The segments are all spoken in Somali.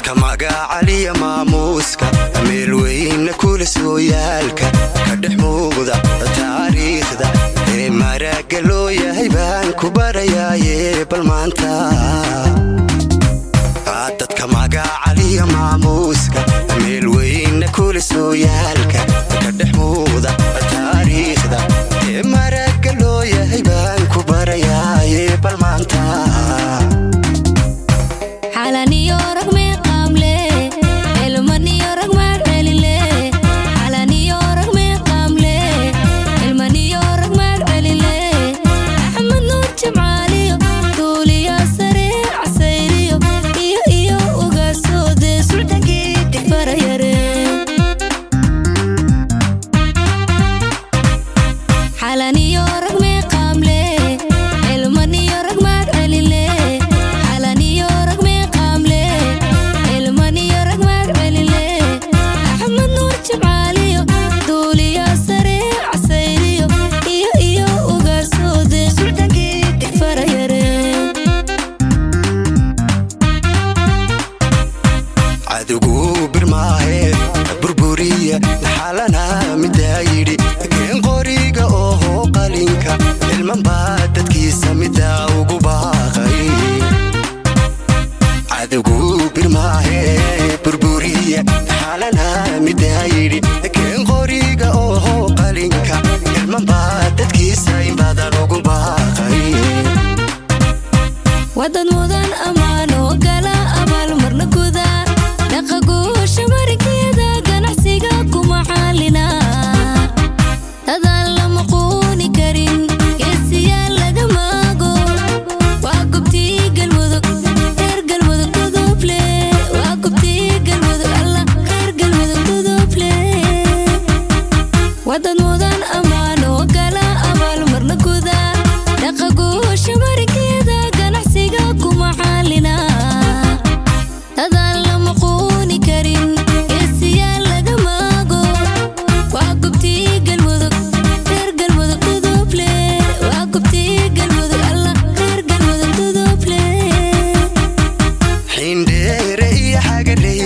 Dadka magacaliya maamuuska meel weyna kula sooyaalka ka dhex muuqda taariikhda ee maraaga loo yahay baan ku barayaaye bal maanta. Dadka magacaliya maamuuska meel weyna kula sooyaalka ka dhex muuqda taariikhda ee maraaga loo yahay baan ku barayaaye bal maanta. Adugu birmaahe burburiya xalana midaa yidhi keen qoriga oo qalinka ilman baa dadkiisa midaa ugu baaqay. Adugu birmaahe burburiya xalana midaa yidhi keen qoriga oo qalinka ilman baa dadkiisa in badan ugu baaqay. Wadan mudan amaano gala abaal marna guda dhaqaguusha marinkeeda ganacsiga kuma xaalina dadaan lama quuni karin geesiyaal laga maago waa gubtii Galmudug reer Galmudug duduble waa gubtii Galmudug alla reer Galmudug duduble. Wadan mudan amaano gala abaal marna guda dhaqaguusha marinkeeda ganacsiga kuma xaalina dadaan lama quuni karin geesiyaal laga maago waa gubtii Galmudug reer Galmudug duduble waa gubtii Galmudug alla reer Galmudug duduble. Xindheere iyo xagadhay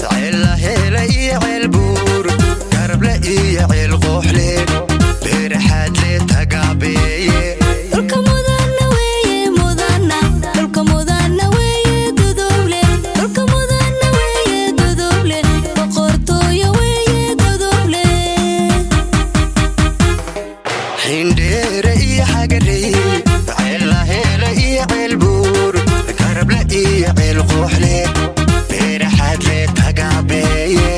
ceella heela iyo ceel buur garable iyo ceel qooxle beeraxaadle tagaabeeye. Dhulka mudana weeye mudana dhulka mudana weeye duduble dhulka mudana weeye duduble boqortooyo weeye duduble. Xindheere iyo xagadhay ceella heela iyo ceel buur garable iyo ceel qooxle beeraxaadle tagaabeeye.